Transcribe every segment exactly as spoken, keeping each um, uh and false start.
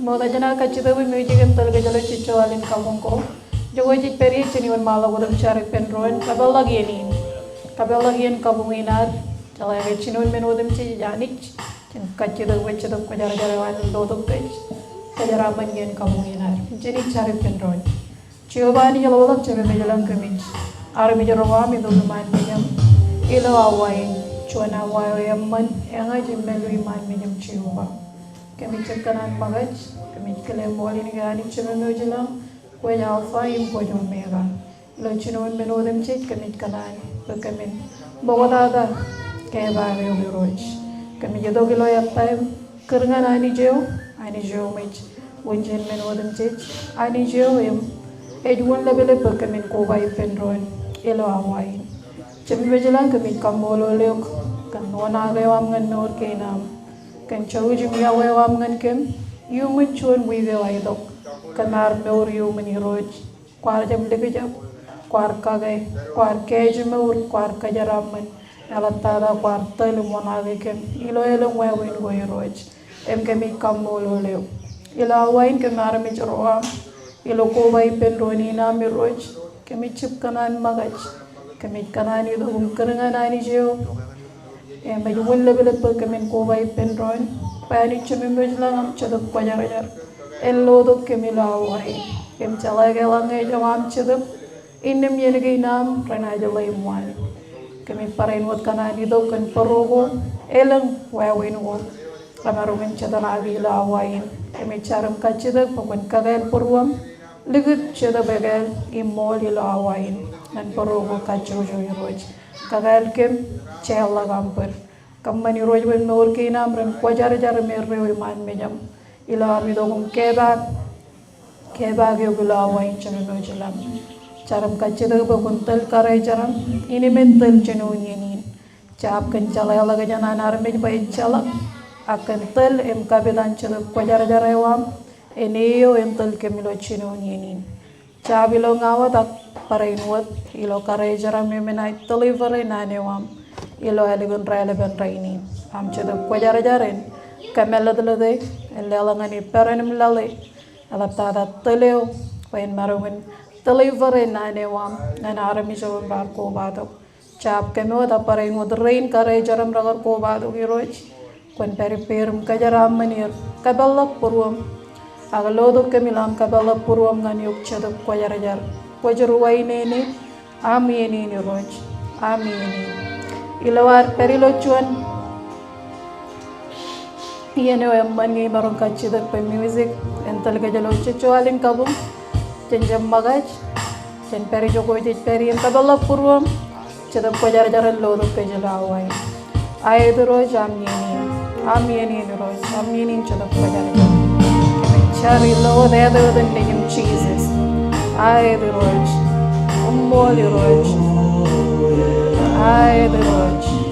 Ṃokta jān aō kajjitōk bwe ṃōj kōn tōl kōj ilo jejjo alen kabuñ ko. Jokwe jej pād ie jān eoon ṃaḷọk otemjej jar ippān doon, kapeḷḷọk iien in. Kapeḷḷọk iien kabuñ in ad, jeḷā ke jinoin men otemjej ej Anij, jen kajjitōk bwe Jetōb Kwōjarjar eo an en lotok kōj, kwōjarjar ṃōn iien kabuñ in ad. Jen jar ippān doon. Jeova Anij ḷapḷap, Jemem ilañ, kōmij armej ro aṃ itok iṃaan mejaṃ ilo awa in, juon awa eo eṃṃan, eñaj im mālōtlōt iṃaan mejaṃ Jeova. Kōmij jab kōṇaan ṃōkaj, kōmij kile ṃool in ke Anij Jemem ilañ, kwōj Alpha im kwōj Omega. Ilo jinoin men otemjej kōmij kōṇaan bwe kōmin ṃoktata kepaak eok Irooj. Kōmij itok ilo ettā im kūr ñan Anij eo, Anij eo eṃōj wūn jān men otemjej, Anij eo im ej wūn lepelep bwe kōmin koba ippān doon ilo awa in. Jemem ilañ, kōmij kaṃṃoolol eok kōn wōṇaak eo aṃ ñan mour kein am, kōn jouj im iọkwe eo aṃ ñan kōm, iuṃwin juon wiik eo eaetok. Kōm ar mour iuṃwin Irooj. Kwaar jab likjab, kwaar kake, kwaar kajiṃwe, kwaar kōjeraaṃṃan, eḷaptata kwaar tōl im wōṇaak kōm ilo elōñ wāween ko Irooj. Im kōmij kaṃṃoolol eok. Ilo awa in kōm armej ro aṃ, ilo koba ippān doon in am Irooj, kōmij jab kōṇaan ṃōkaj, kōmij kōṇaan itok im kūr ñan Anij eo eṃōj wūn lepelep bwe kōmin koba ippān doon, bwe Anij Jemem ilañ aṃ Jetōb Kwōjarjar en lotok kōm ilo awa in. Im jeḷā ke eḷaññe ejjeḷọk aṃ Jetōb, innām iien kein am renaaj ḷe im waan. Kōmij barāinwōt kōṇaan itok kōn bōro ko, elōñ wāween ko remaroñ in jitōnaki ilo awa in. Kōmij jar im kajjitōk bwe kwōn kakāāl būruōṃ, likūt, jetōb, ekāāl im ṃool ilo awa in ñan bōro ko kajjojo Irooj. Kakāāl kōm, jeorḷọk aṃ bōd. Kōṃṃan Irooj bwe mour kein am ren kwōjarjar im erreo iṃaan mejaṃ ilo am itok im kepaak, kepaak eok ilo awa in Jemem ilañ. Jar im kajjitōk bwe kwōn tōl karejeram in im en tōl jinoin iien in. Jab kōn jeḷāḷọkjeṇ an armej bwe ejjeḷọk, ak kōn tōl im kapitan Jetōb Kwōjarjar eo aṃ, en eo en tōl kōm ilo jinoin iien in. Jab ilo ña wōt ak barāinwōt ilo karejeram im enaaj deliver e naan eo aṃ ilo ālikin raelepen rainin. Aṃ Jetōb Kwōjarjar en kōmālōtlōt e, en leḷọk ñan e peran im laḷ e, eḷaptata tōl eo bwe en maroñ in deliver e naan eo aṃ ñan armej ro rej bar kobatok. Jab kōm wōt ak barāinwōt rein karejeram rekar kobatok Irooj. Kwōn pād ippāer im kōjeraaṃṃan er. Kapeḷḷọk būruōṃ. Ak lotok kōm ilo aṃ kapeḷḷọk būruōṃ ñan eok Jetōb Kwōjarjar. Kwōj ruwainene aṃ iien in Irooj. Aṃ iien in. Ilo ad pād ilo juon iien eo eṃṃan ñe imaroñ kajjitōk bwe music en tōl kōj ilo jejjo alen kabuñ. Jen jab ṃōkaj. Jen pād ijoko jej pād ie im kapeḷḷọk būruōṃ. Jetōb Kwōjarjar en lotok kōj ilo awa in. Aet Irooj, aṃ iien in. Aṃ iien in Irooj. Aṃ iien in Jetōb Kwōjarjar. Kōmij jar ilo etan, etan nejūṃ Jisōs. Aet Irooj. Koṃṃool Irooj. Aet Irooj.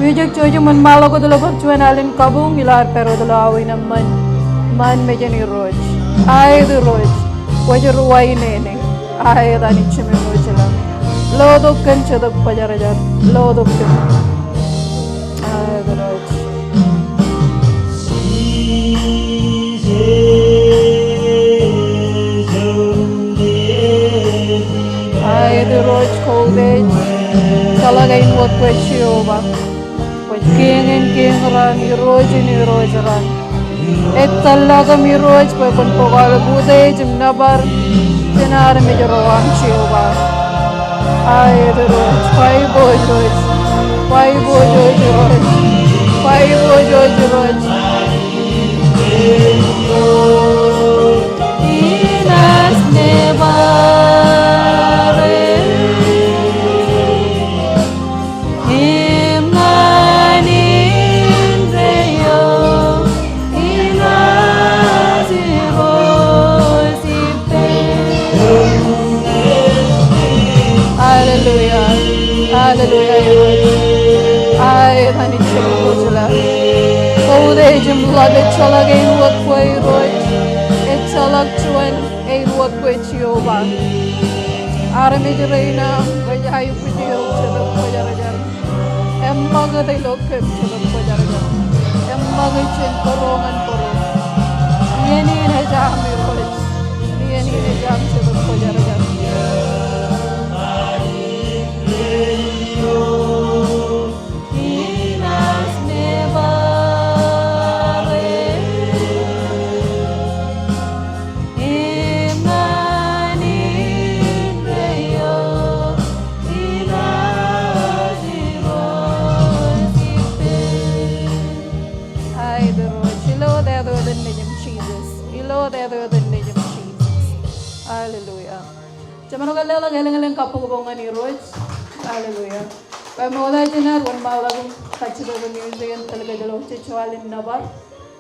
Ijjek jouj im wōnṃaanḷọk wōt ilo bar juon alen kabuñ ilo ad pād wōt ilo aō in eṃṃan, ṃaan mejān Irooj. Aet Irooj, kwōj ruwainene. Aet Anij Jemem ilo ḷọk. Lotok kōm Jetōb Kwōjarjar. Lotok kōm. Aet Irooj. Aet Irooj, kōutiej ejjeḷọk āinwōt kwe Jeova. Kwōj Kiiñ in kiiñ raṇ, Irooj in irooj raṇ. Ej tōllọk im Irooj bwe kwōn bōk aolep utiej im nōbar jān armej ro aṃ Jeova. Aet Irooj, kwōj aiboojoj. Kwōj aiboojoj Irooj. Kwōj aiboojoj Irooj. Inaaj nōbar eok. Im ñan indeeo, inaaj irooj ippān. Hallelujah. Hallelujah, Irooj. Aet Anij Jemem ilo ḷọk. Kōutiej im ḷap ejjeḷọk āinwōt kwe Irooj. Ejjeḷọk juon āinwōt kwe Jeova. Armej rein aṃ rej aikuj eok Jetōb Kwōjarjar. Eṃṃakūt ilo kōm Jetōb Kwōjarjar. Eṃṃakūt jān bōro ñan bōro. Iien in ej aṃ Irooj. Iien in ej aṃ Jetōb Kwōjarjar. Inaaj nōbar eok. Im ñan indeeo, inaaj irooj ippān. Aet Irooj, ilo wōt āinwōt in nejūṃ Jisōs. Ilo wōt āinwōt in nejūṃ Jisōs. Hallelujah. Jemaroñ ke leḷọk elōñlōñ kabbokbok ñan Irooj. Hallelujah. Bwe ṃokta jān ad wōnṃaanḷọk im kajjitōk im iuṃwin kōj ilo jejjo alen nōbar.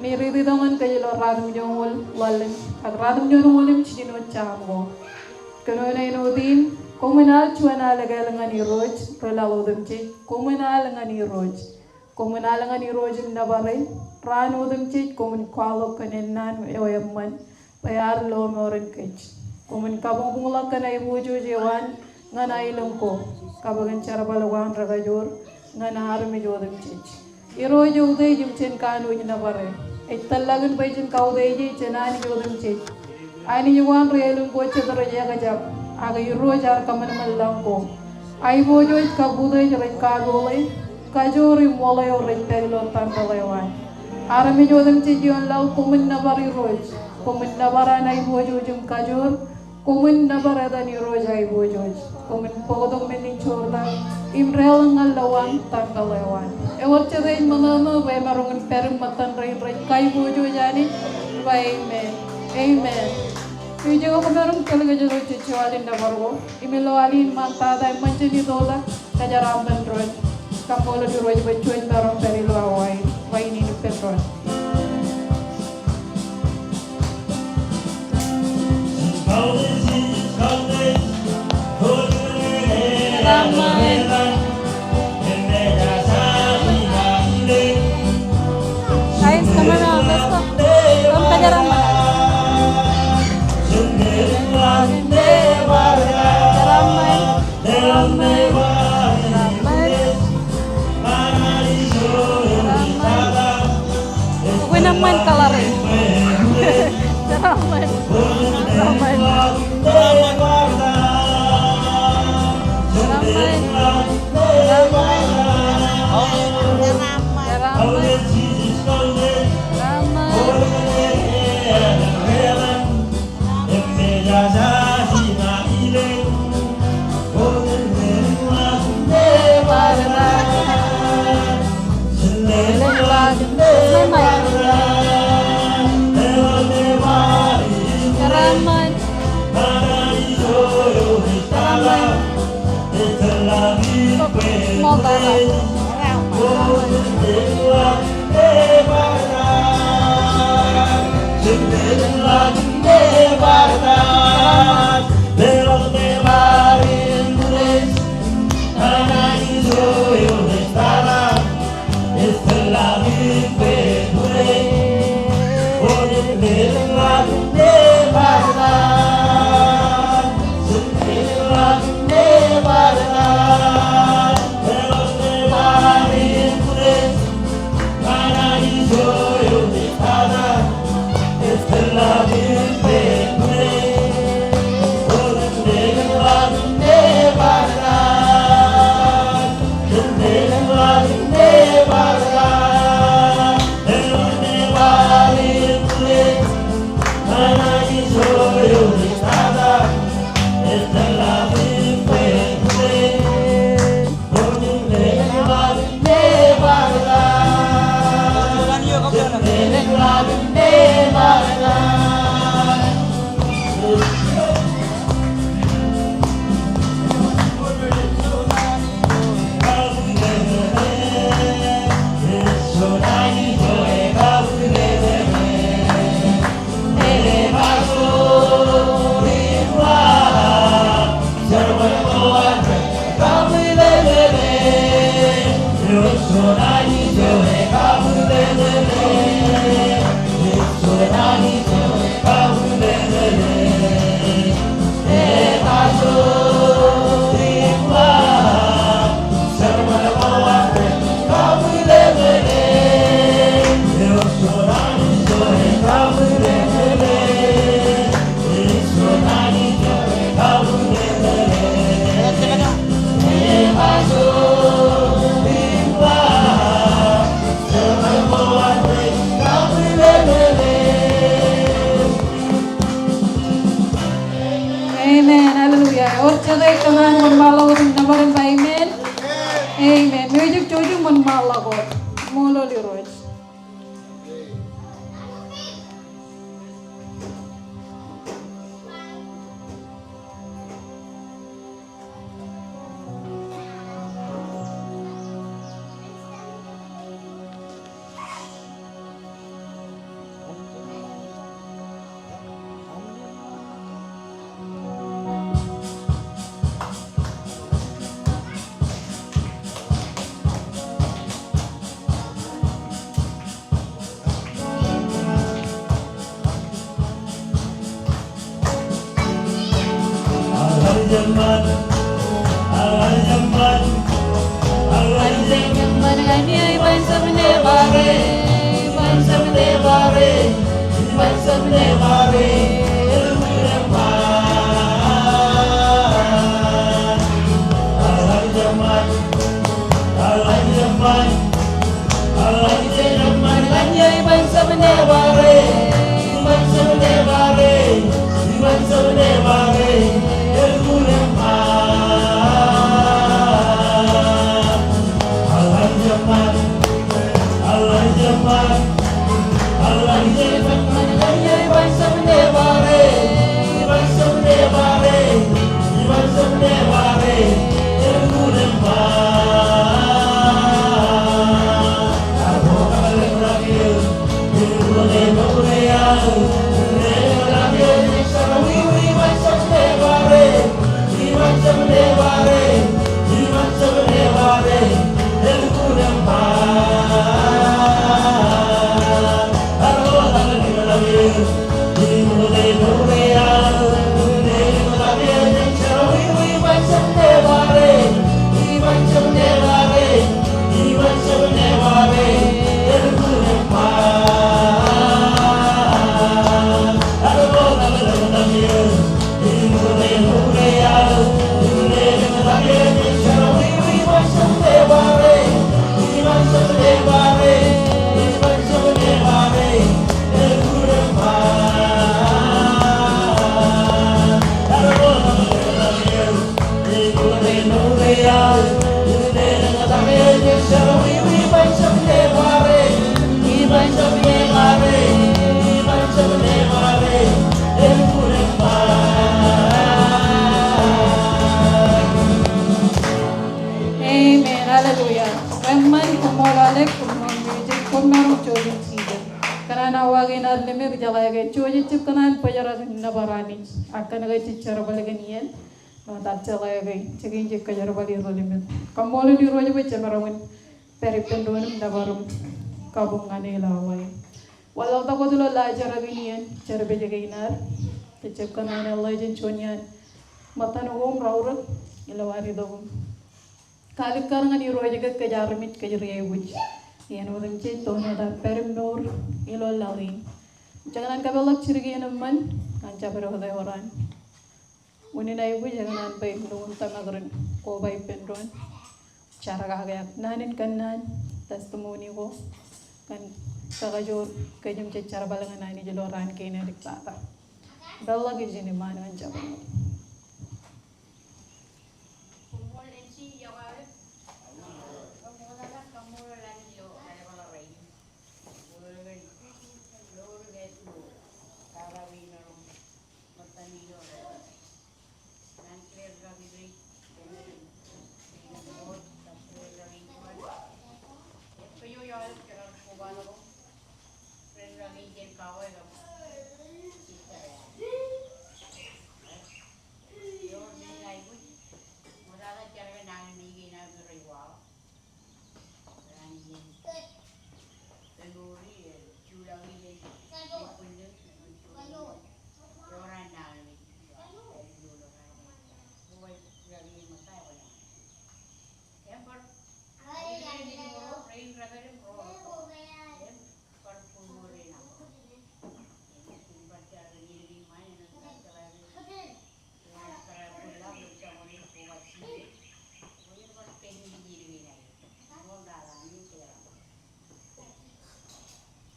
Ṇe riiti tok ñan kōj ilo ratimjuonñoul ḷalem, ak ratimjuonñoul im jiljino jam ko. Kōnono āinwōt in, koṃwin al juon al ekāāl ñan Irooj, ri laḷ otemjej, koṃwin al ñan Irooj. Koṃwin al ñan Irooj im nōbar e, raan otemjej koṃwin kwaḷọk kōn ennaan eo eṃṃan, bwe ear lọmọọren kōj. Koṃwin kabuñbuñḷọk kōn aiboojoj eo an ñan aelōñ ko, kab kōn jerbal ko an rekajoor ñan armej otemjej. Irooj eutiej im jen kanooj nōbar e. Ej tōllọk in bwe jen kautiej e jān anij otemjej. Anij ko an ri elōñ ko jet rej ekjab, ak Irooj ear kōṃanṃan lañ ko. Aiboojoj kab utiej rej kapoole, kajoor im wōḷ eo rej pād ilo tempeḷ eo an. Armej otemjej ioon laḷ, koṃwin nōbar Irooj. Koṃwin nōbar an aiboojoj im kajoor. Koṃwin nōbar etan Irooj aiboojoj. Koṃwin bōktok men in joortak im deḷọñ ñan lowaan tempeḷ eo an. Ewōr jet ej ṃōṇōṇō bwe emaroñ in pād im ṃōttan rein rej kaiboojoj Anij. Ba amen. Amen. Ijo kōmaroñ kōlkōjro jejjo alen nōbar ko. Im ilo al in ṃaantata eṃṃan jān itoitak, kōjeraaṃṃan doon. Kaṃṃoolol Irooj bwe juon maroñ pād ilo awa in, ba in ippān doon. Guys, come on, let's go. Come, kōjeraaṃṃan. Kōjeraaṃṃan. Kōjeraaṃṃan. Kōjeraaṃṃan. Kōjeraaṃṃan. Kōjeraaṃṃan. Amen. Hallelujah. Ewōr jete kōṇaan ṃōk ṃaanḷọk wōt im nōbar in ba amen. Amen. Music, jouj im ṃōk ṃaanḷọk wōt. Ṃoolol Irooj. Amen. Hallelujah. Kōṃṃan, koṃṃool Alex, koṃṃool music, koṃ maroñ jouj im jijet. Kōṇaan awa kein ad lemñe, jeḷā ke jouj ijjab kōṇaan bōjrak im nōbar Anij. Ak kōn ke jej jerbal kōn iien, ṃokta jeḷā ke jej kōjerbali ro lemñe. Kaṃṃoolol Irooj bwe jemaroñ in pād ippān doon im nōbar im kabuñ ñan e ilo awa in. Wanlaḷtak wōt ilo laajrak in iien, jerbal kein ad, kōjjab kōṇaan eḷḷā jān juon iaan ṃōttan ko im raorōk ilo ad itok im kaalikkar ñan Irooj ke kōj armej kōj ri aikuj. Iien otemjej toon wōt ad pād im mour ilo laḷ in. Jej kōṇaan kapeḷḷọk jidik iien eṃṃan ñan jabdewōt eo raan. Unin aikuj ekōṇaan bwe lukkuun tōmak ren koba ippān doon. Jar kake ak naan in kōnnaan testimony ko kōn kakajoor kōj im jej jerbal ñan Anij ilo raan kein āliktata. Peḷḷọk ijin iṃaan ñan jabdewōt.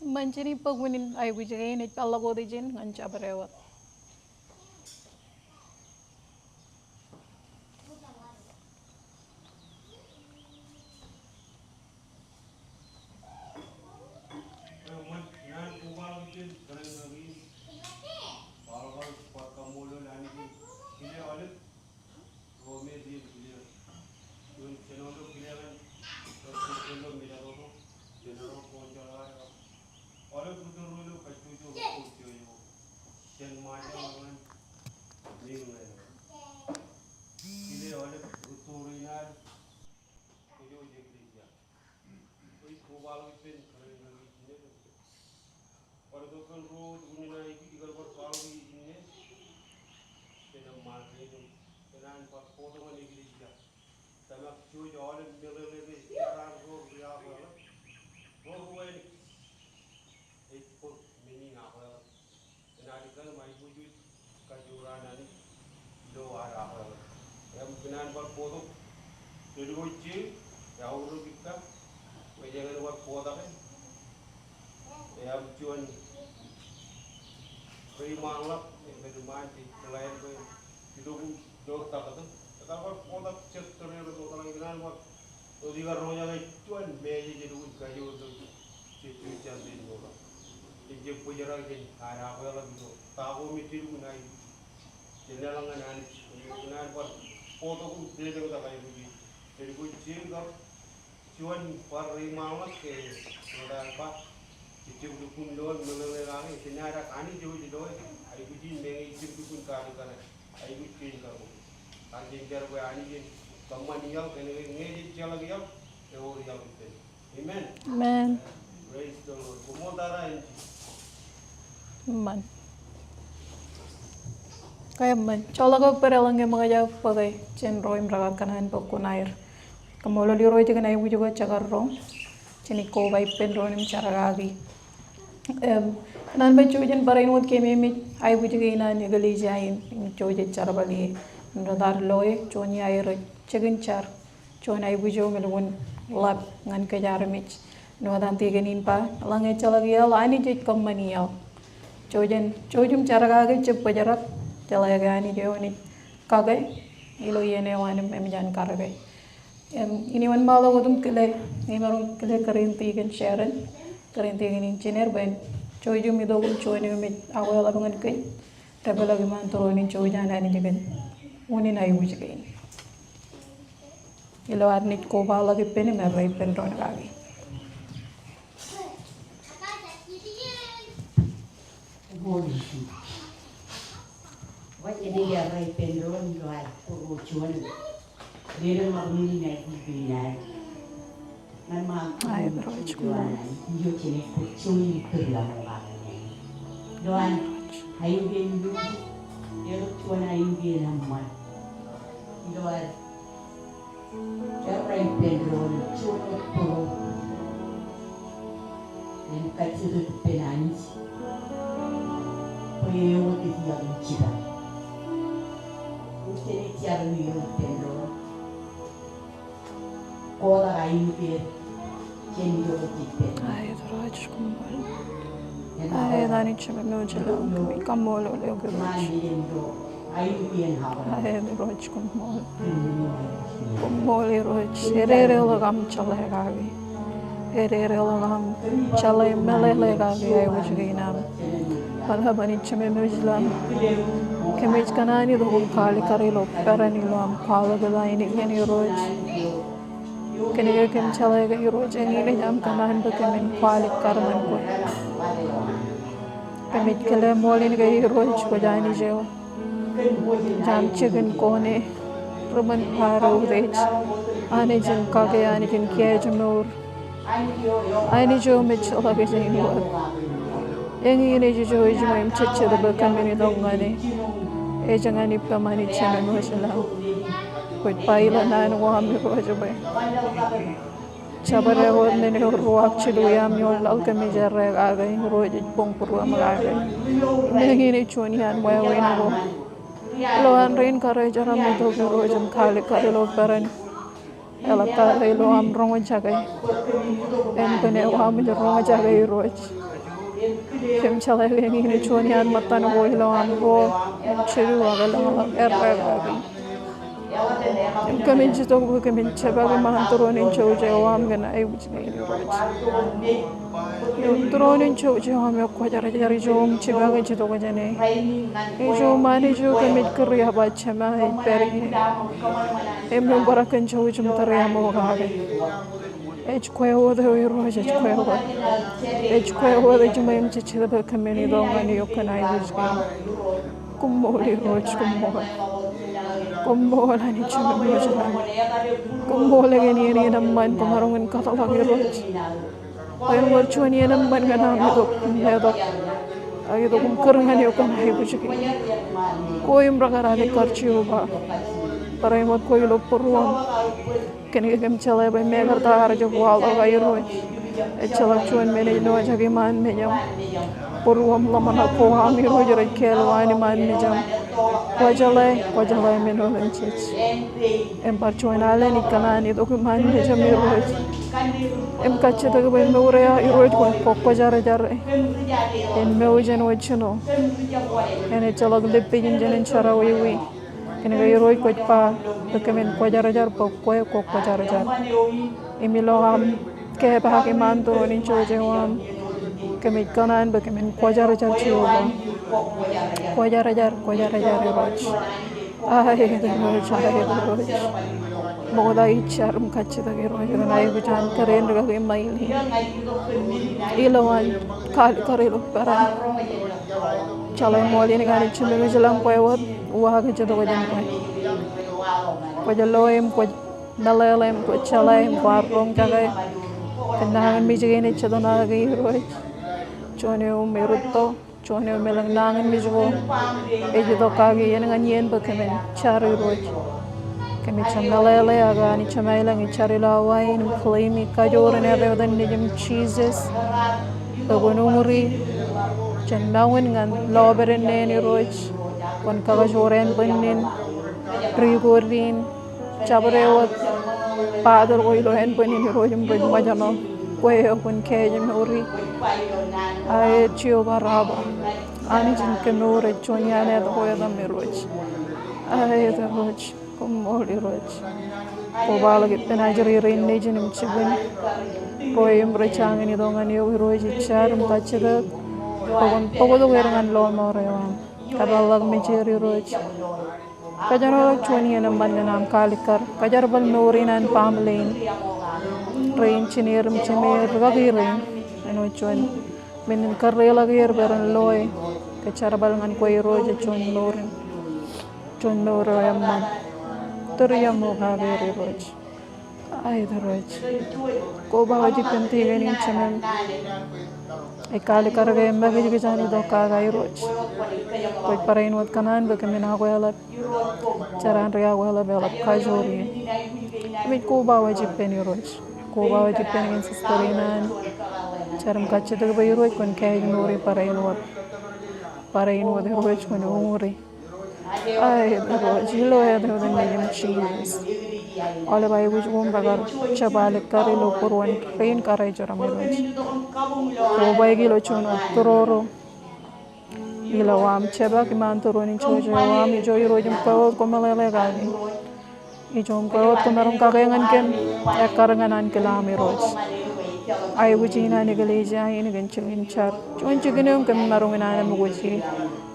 Eṃṃan, jen bōk unin aikuj kein ej peḷḷọk wōt ijin ñan jabdewōt. Kile aolep rūtto rein ad kōj eklejia. Ij kobaḷọk ippān kōrā in ij ijin eo. Bar itok kōn ro wōt unin aikuj ikar bar kwaḷọk ijin eo. Kōn eṃṃan rein im kōn an bar bōktok ñan eklejia. Tōmak jouj aolep meḷeḷe ke eraan ro ri-akwāḷọk, ro ri-wānōk, ej bōk men in akwāḷọk. Kōn ad kōn im aikuj in kajoor an Anij ilo ad akwāḷọk. Im kōn an bar bōktok ri-kōj, ej aorōk ippa bwe eñin bar bōktok e. Im juon reiṃaanḷọk im eṃṃan jej plan bwe itok im ilo taktō. Ekar bar bōktok jet tōre ro ilo taktō, kōn an bar wōt ikar roñjake juon message ej lukkuun kajoor ilo jej juon ilo taktō. Im jej bōjrak jān ad akwāḷọk ilo ta ko me jej lukkuun aikuj. Jej leḷọk ñan Anij, kōn an bar bōktok im dedeḷọk aikuj in. Ri-kōj, jej kab juon bar reiṃaanḷọk ke ḷotak ba jej jab lukkuun loe meḷeḷe kake, kōn ad Anij eo ej loe aikuj in, meñe ij jab lukkuun kaalikkare aikuj kein kar ko. Ak jen jar bwe Anij en kōṃṃan iaḷ, kōnke ñe jej jeḷak iaḷ, ewōr iaḷ ippān. Amen. Amen. Praise the Lord. Koṃṃool tata in Jesus. Eṃṃan. Ke eṃṃan. Joḷọk bōd eḷaññe ṃōkaj aō bōke jān ro im rekar kōṇaan bōk kuṇaer. Kaṃṃoolol Irooj kōn aikuj ko jekar roñ. Jen koba ippān doon im jar kaki. Im, kōṇaan bwe jouj jen barāinwōt keememej aikuj kein an eklejia in, im jouj jen jerbal ie. Im rej tar loe, juon iaer ej jikin jar. Juon aikuj eo me lukkuun ḷap ñan kōj armej. Āinwōt an tikōn in ba, eḷaññe jeḷak iaḷ, Anij ej kōṃṃan iaḷ. Jouj jen, jouj im jar kake, jab bōjrak, jeḷā ke Anij eo enaaj kake ilo iien eo an im emōj an karōke. Im, ineeṃṃan ṃaḷọk wōt im kile, ineeṃṃan kile kōrā in tikōn Sharon, kōrā in tikōn engineer, bwe en jouj im itok im juon eo me ej akwāḷọk ñan kōj, depḷọk iṃaan tūroon in jouj an Anij kōn unin aikuj kein. Ilo ad naaj kobaḷọk ippān im errā ippān doon kaki. Wōt enaaj errā ippān doon ilo ad bōk juon. Leḷọk ṃōk men in aikuj kein ad. Ñan ṃōk men in aikuj kein ad. Ilo ad aikuj in, leḷọk juon aikuj in eṃṃan. Ilo ad errā ippān doon juon wōt bōro. Im kajjitōk ippān Anij bwe ewōr ej iọkwe jipañ. Im jenaaj jar ilo ippān doon. Kotak ainikien jān iọkwe jipañ. Aet Irooj, koṃṃool. Aet Anij Jemem eo ilo laḷ, kōmij kaṃṃoolol eok Irooj. Aet Irooj, koṃṃool. Koṃṃool Irooj, ededeḷọk aṃ jeḷā kaki. Ededeḷọk aṃ jeḷā meḷeḷe kaki aikuj kein aṃ. Bar ḷap Anij Jemem eo ilo laḷ. Kōmij kōṇaan itok im kaalikkar ilo peran ilo aṃ kwaḷọk ilo ainikien Irooj. Kōnke kōm jeḷā ke Irooj eñin ej aṃ kōṇaan bwe kōmin kwaḷọk kar ñan kwe. Kōmij kile ṃool in ke Irooj kwōj Anij eo ej aṃ jikin kone ri ṃōn bar utiej. Anij in kake, Anij in kiiō ṃour. Anij eo me ejjeḷọk ejjeḷọk wōt. Eñin ej ijo ej ṃōj im jejjet bwe kōmin itok ñan e. Ej ñan ippaṃ Anij Jemem eo ilo laḷ. Kwōj ba ilo naan ko aṃ Irooj bwe jabdewōt men eo ruo ak jilu iaam ioon laḷ kōmij errā kake, Irooj ej boñ būruōm kake. Im eñin ej juon iaan wāween ko. Ilo an rein kar ej aṃ itok Irooj im kaalikkar ilo peran eḷaptata ilo aṃ roñjake. Im bwe eo aṃ roñjake Irooj. Im jeḷā ke eñin juon iaan ṃōttan ko ilo aṃ ro im jilu ak elōñḷọk errā kaki. Im kōmin itok bwe kōmin jab kaki iṃaan tūroon in jouj eo aṃ kōn aiboojin Irooj. Im tūroon in jouj eo aṃ eo kwōjarjar ijo im jibaki itok jāne. Ijo im Anij eo kōmij kūr ia ba Jema ej pād ie. Im eṃōj bar kōn jouj im tūriaṃokake. Ej kwe wōt eo Irooj, ej kwe wōt. Ej kwe wōt, ej ṃōj im jejjet bwe kōmin itok ñan eok kōn aiboojin. Koṃṃool Irooj, koṃṃool. Koṃṃool Anij Jemem eo ej ilọk. Koṃṃool kōn iien in eṃṃan kwōmaroñ in kōtḷọk Irooj. Bwe en wōr juon iien eṃṃan ñan aṃ itok im letok. Ak itok im kūr ñan eok kōn aiboojin. Kwe im rekar alikkar Jeova. Barāinwōt kwe ilo būruōṃ. Kōnke kōm jeḷā bwe mekarta ear jab waḷọk Irooj. Ejjeḷọk juon men ej lewōj iṃaan mejaṃ. Būruōṃ, ḷōmṇak ko aṃ Irooj rej kāālwaan iṃaan mejaṃ. Kwōjeḷā, kwōjeḷā men otemjej. Im bar juon alen ij kōṇaan itok iṃaan mejaṃ Irooj. Im kajjitōk bwe mour eo Irooj kwōn kwōjarjar. En mour jān wōt jino. En ejjeḷọk leppejen jān en jerọwiwi. Kōnke Irooj kwōj ba bwe kōmin kwōjarjar bwe kwe kwō kwōjarjar. Im ilo aṃ kōpeak iṃaan tūroon in jouj eo aṃ, kōmij kōṇaan bwe kōmin kwōjarjar Jeova. Kwōjarjar, kwōjarjar Irooj. Aet Irooj, aet Irooj. Ṃokta ij jar im kajjitōk Irooj kōn aiboojin kōrā in rikaki ṃail in. Ilo an kaalikkar ilo peran. Jeḷā ṃool in ke Anij Jemem ej ilọk, kwe wōt, uwaak ej itok jān kwe. Kwōj loe im kwōj meḷeḷe im kwōj jeḷā im kwaar roñjake. Kōn nañinmej kein ej jitōnake Irooj. Juon eo im erūtto, juon eo im elōñ nañinmej ko ej itok kaki iien ñan iien bwe kōmin jar Irooj. Kōmij jab meḷeḷe ak Anij Jemem ilañ ij jar ilo awa in im claim e kajoor in etan Nejiṃ Jisōs. Bwe kwōn uñūri jān mour in ñan lọpiden neen Irooj. Kwōn kakajoor ānbwinnin, record in, jabdewōt baatok ko ilo ānbwinnin Irooj im rej ṃōjṇọ kwe eo kwōn kajjitōk mour in. Aet Jeova Rapa. Anij in kemour ej juon iaan āt ko etaṃ Irooj. Aet Irooj. Koṃṃool Irooj. Kobaḷọk ippān ajri rein nejin im jibwin ro im rej jañin itok ñan eok Irooj ij jar im kajjitōk bwe kwōn bōktok er ñan lọmọọr eo aṃ. Kōpeḷḷọk mejeir Irooj. Kōjenoḷọk juon iien eṃṃan ñan aṃ kaalikkar. Kōjerbal mour in an baaṃle in. Ro engineer im jemāer rikaki rein. Āinwōt juon men in kōrreḷọk er bwe ren loe. Kōjerbal ñan kwe Irooj ej juon mour in. Juon mour eo eṃṃan. Tūriaṃokake er Irooj. Aet Irooj. Koba wōj ippān tikōn in Jemem. Ej kaalikkar ke eṃṃakijkij an itok kake Irooj. Kwōj barāinwōt kōṇaan bwe kōmin akweḷap. Jar an ri akweḷap eḷap kajoor in. Im ej koba wōj ippān Irooj. Koba wōj ippān kōn sister in an. Jar im kajjitōk bwe Irooj kwōn kajjitōk mour in barāinwōt. Barāinwōt Irooj kwōn uñūri. Aet Irooj, ilo āt eo etan Nejiṃ Jisōs. Aolep aiboojoj ko im rekar jab alikkar ilo būruon rein kar ej jeraṃ Irooj. Kobaik ilo juon wōt tūroro. Ilo aṃ jebak iṃaan tūroon in jouj eo aṃ, ijo Irooj im kwe wōt kwō meḷeḷe kaki. Ijo im kwe wōt kwō maroñ kake ñan kōm, ekkar ñan ankilaan Irooj. Aiboojin an eklejia in kōn jikin jar. Juon jikin eo im kōm maroñ in anemkwōj ie.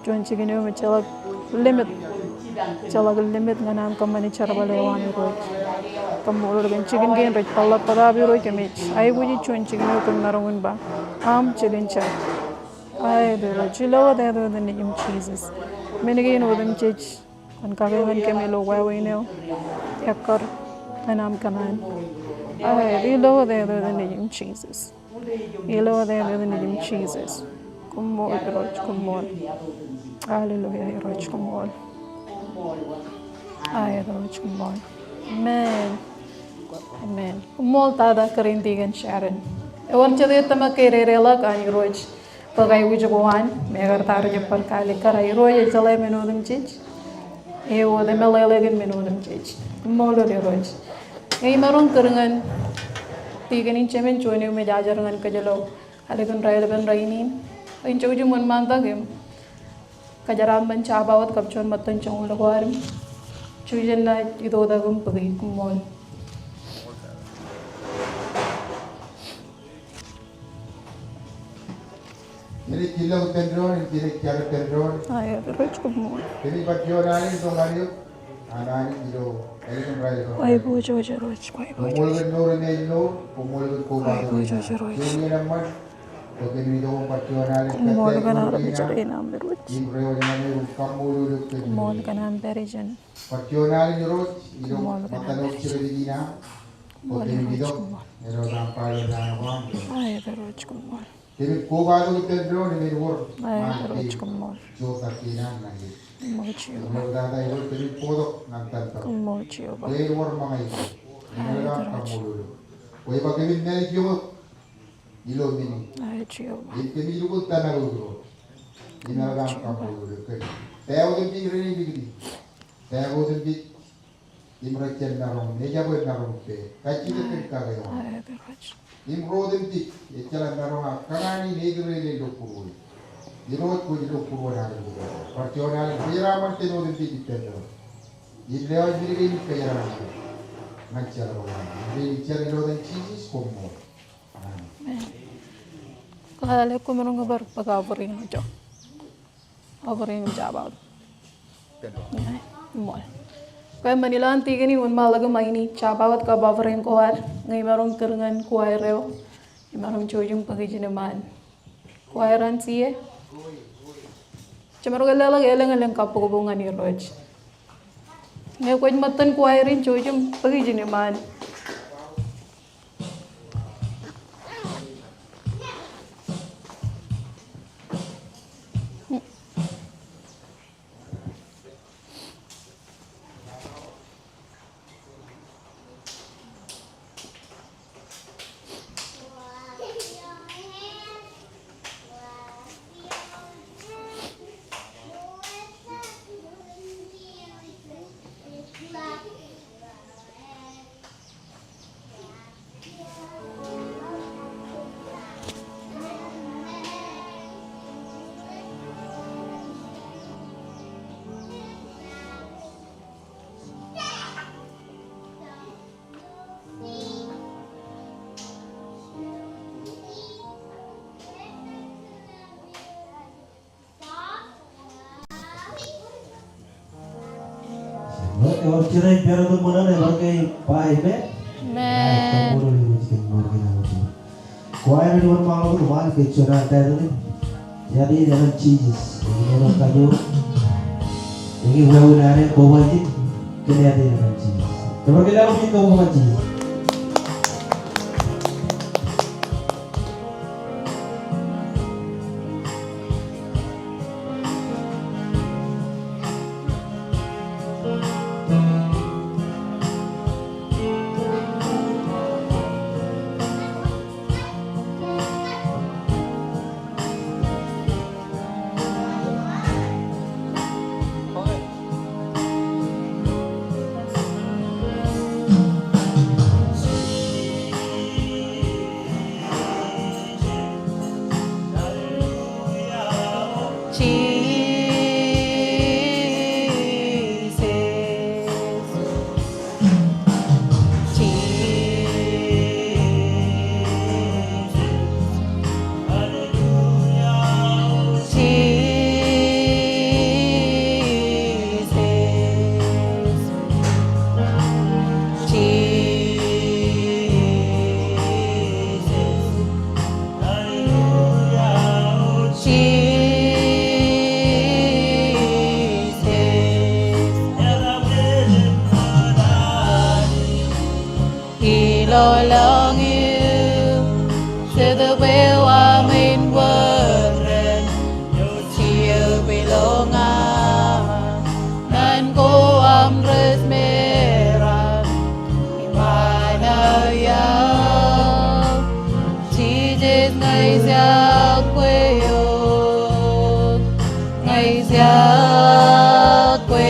Juon jikin eo im ejjeḷọk limit. Ejjeḷọk limit ñan aṃ kōṃṃane jerbal eo aṃ Irooj. Koṃṃool kōn jikin kein rej peḷḷọk bōtaab Irooj kōmij aiboojoj juon jikin eo kōm maroñ in ba aṃ jikin jar. Aet Irooj, ilo āt eo etan Nejiṃ Jisōs. Men kein otemjej. Kwōn kake ñan kōm ilo wāween eo. Ekkar ñan aṃ kōṇaan. Aet, ilo āt eo etan Nejiṃ Jisōs. Ilo āt eo etan Nejiṃ Jisōs. Koṃṃool Irooj, koṃṃool. Hallelujah Irooj, koṃṃool. Aet Irooj, koṃṃool. Amen. Amen. Koṃṃool tata kōrā in tikōn Sharon. Ewōr jet eo tōmak ke ededeḷọk an Irooj. Bōk aiboojoj ko an, mekarta rej jab bar kaalikkar, Irooj ej jeḷā men otemjej. Eo wōt emeḷeḷe kōn men otemjej. Koṃṃool Irooj. Ñe imaroñ kūr ñan tikōn in, jemān juon eo me ejajar ñan kōj ilo ālikin raelepin rainin, in jouj im wōnṃaantak im kōjeraaṃṃan jabawōt kab juon ṃōttan joñoul ko ad im jouj im naaj itoitak im bōki. Koṃṃool. Kōmij kile eok ippān doon, kōmij jar ippān doon. Aet Irooj, koṃṃool. Kōmij bar juon alen tok ñan eok an Anij ilo ālikin raelepin. Aiboojoj Irooj, aiboojoj. Koṃṃool kōn mour im āinwōt, koṃṃool kōn kobatok. Aiboojoj Irooj. Kōmij itok im bar juon alen. Koṃṃool kōn armej rein aṃ Irooj. Im reiwōj ñan eok im kaṃṃoolol eok kōn. Koṃṃool kōn aṃ pād ijin. Bar juon alen Irooj ilo ṃōttan eo jidik in aṃ. Koṃṃool Irooj, koṃṃool. Āinwōt aṃ pād ilo naan ko aṃ. Aet Irooj, koṃṃool. Kōmij kobatok ippān doon im āinwōt. Aet Irooj, koṃṃool. Jouj im kōṇaan ñan eok. Koṃṃool Jeova. Āinwōt tata Irooj, kōmij bōktok ñan tōmak. Koṃṃool Jeova. Bwe āinwōt ṃōñā eo. Aet Irooj. Im kaṃṃoolol eok. Bwe ba kōmij mālejjo eok ilo men in. Aet Jeova. Im kōmij lukkuun tōmak eok Irooj. Im kaṃṃoolol eok. Pād otemjej rein likūti. Pād otemjej im rej jab maroñ, ejjab maroñ pād. Kajjitōk kōn kake eo aṃ. Aet Irooj. Im ro otemjej ejjeḷọk maroñ aō kōṇaan in ej ri-ḷe ḷọk būruō. Irooj kwōj ḷọk būruō alen. Bar juon alen kōjeraaṃṃan jān otemjej ippān doon. Im lewōj men kein im kōjeraaṃṃan ñan jerbal eo aṃ. Im ij jar ilo etan Jisōs, koṃṃool. Amen. Amen. Lale, kwōmaroñ bar bōk offering eo. Offering im jabawōt. Koṃṃool. Kwe ṃanila an tikōn in wōnṃaanḷọk im aini jabawōt kab offering ko ad, ñe imaroñ kūr ñan choir eo, imaroñ jouj im bōk ijin iṃaan. Choir an C A. Jemaroñ ke leḷọk elōñ elōñ kabbokbok ñan Irooj. Ñe kwōj ṃōttan choir in, jouj im bōk ijin iṃaan. Ewōr jen pād wōt ṃōṇōṇō, ewōr ke ba amen? Amen. Choir eo ej wōnṃaanḷọk wōt, ṃae ke juon an title in, Āindein etan Jisōs. Ewōr kajoor, eñin wāween ad kobaik in, kōn Āindein etan Jisōs. Ewōr ke leḷọk ijin kobaik ñan Jisōs. Ilo lọñiō, Jetōb eo aṃ in wōt ren, Jetōb eo aṃ, ñan ko aṃ rej meram, iṃaan aō iọkwe. Jisōs ña ij iọkwe eok, ña ij iọkwe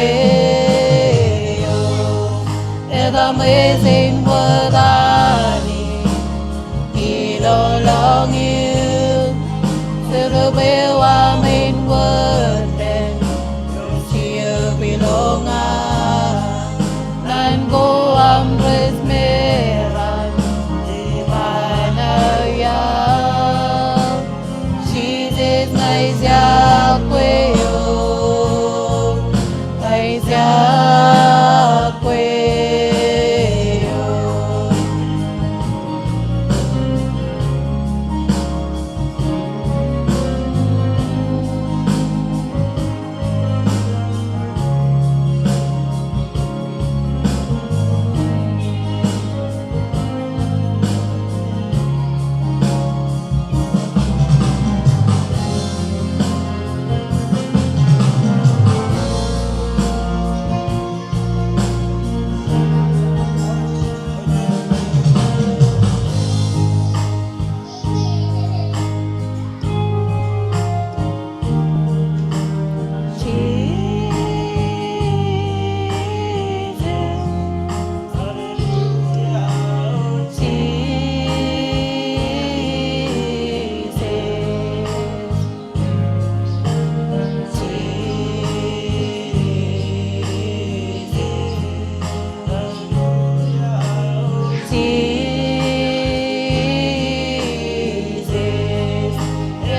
eok. Etan Jisōs in wōt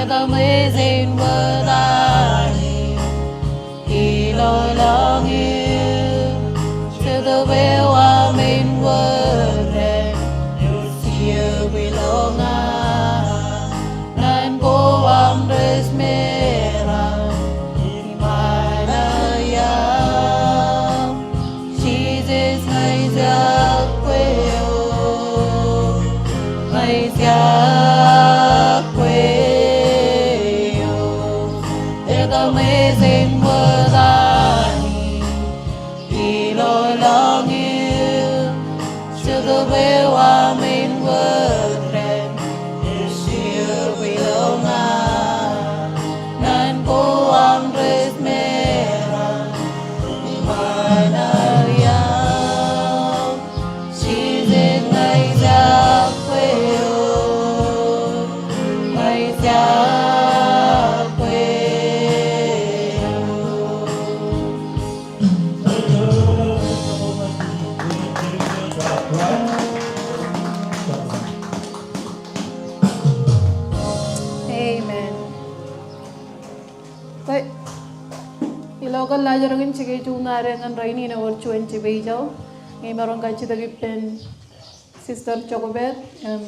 Amazing wōt an ilo lọñiū, jutak eo aṃ in wōt ren, ej iiō bwe ilọk ñan ko aṃ rej meram iṃaan aō iaam. Jisōs ña ij iọkwe eok, ña ij iọkwe eok. Ej amazing wōt an ilo lọñiū, jutak eo aṃ in wōt ren, ej iiō bwe ilọk ñan ko aṃ rej meram iṃaan aō iaam. Jisōs ña ij iọkwe eok, ña ij iọkwe eok. Amen. Bwe ilo kōllaajrak in jikier juon ad ñan rainin ewōr juon jipejel, ñe imaroñ kajjitōk ippān Sister Jokbeth im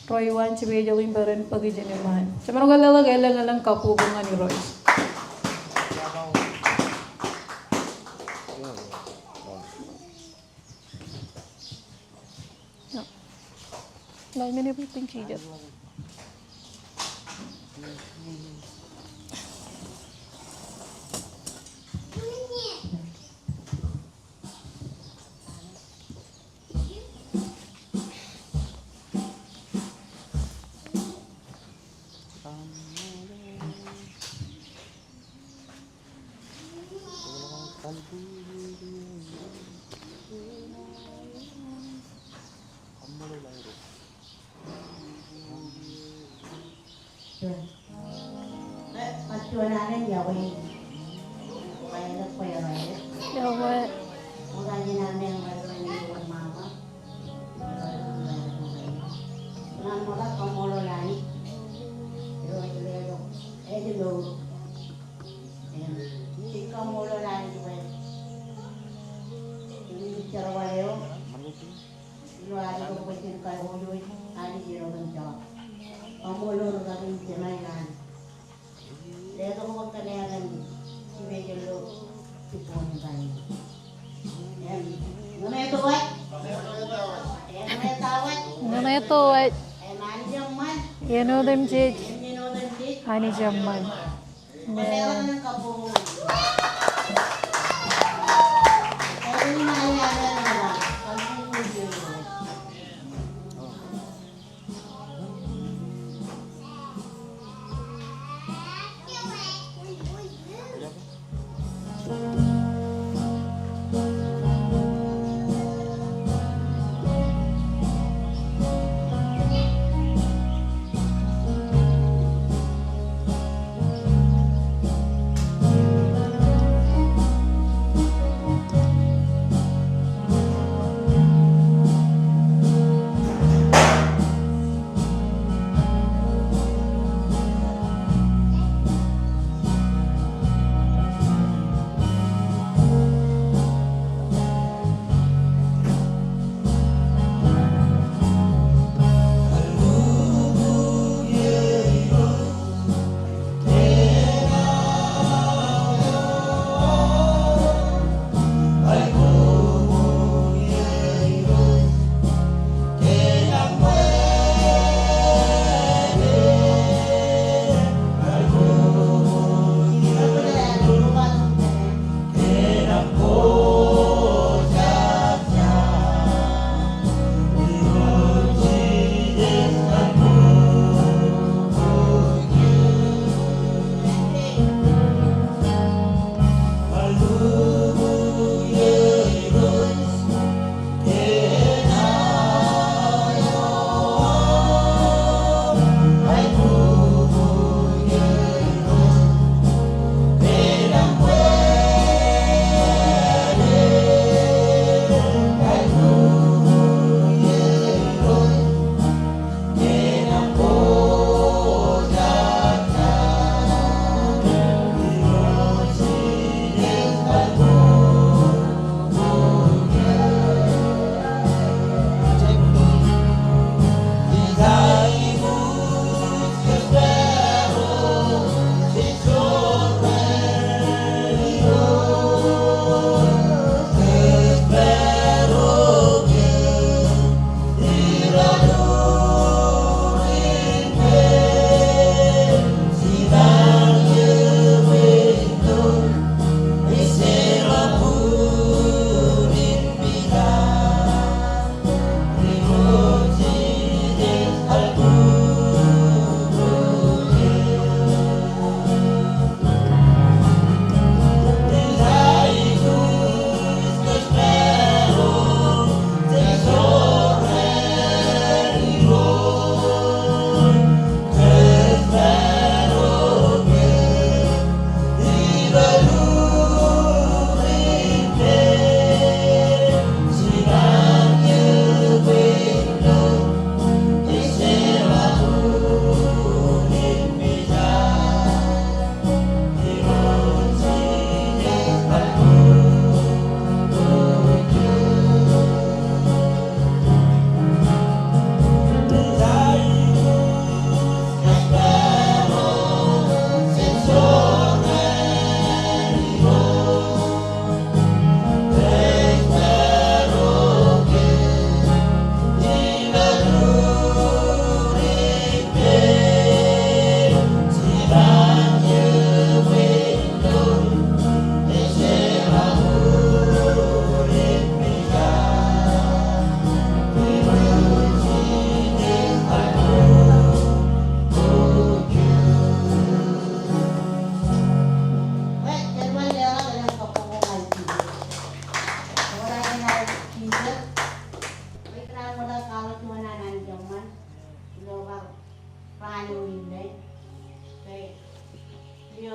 ro eo an jipejel in bwe ren bōk ijin iṃaan. Jemaroñ ke leḷọk elōñ elōñ kabbokbok ñan Irooj. Im jej kaṃṃoolol Anij bwe ilo jerbal eo, ilo ad itok bwe jen kajojo Anij ilo etan jọọb. Kaṃṃoolol ri-kaki in jenaaj an letok bwe kōn etan jipejel eo jibboñ in kain. Im ñe ṃōttan wōt, ñe ṃōttan wōt, ñe ṃōttan wōt, im Anij eṃṃan, āinwōt im jej, im āinwōt im jej, Anij eṃṃan.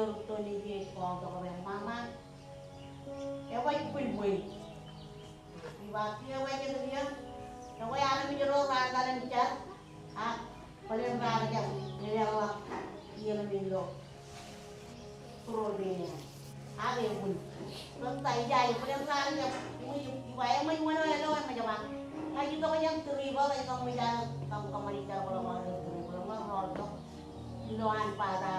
Rūtto nejū ej kọọltok bwe ṃaṃa, ekwōj bwilbwil. Iba kiiō, ekwōj, ekwōj armej ro raar etal im jar, ak bōlen raar jab eḷḷọk iien eo ilo Turopein eo. Ak ebwil. Bōtab ija, bōlen raar jab, iba eṃōj wōn eo ilo eṃōj ba. Ña ij itok jān Tripoli, ij ṃōj an kōṃṃani jar ko ḷọk ilo Tripoli, ṃōk ro tok. Ilo an bata,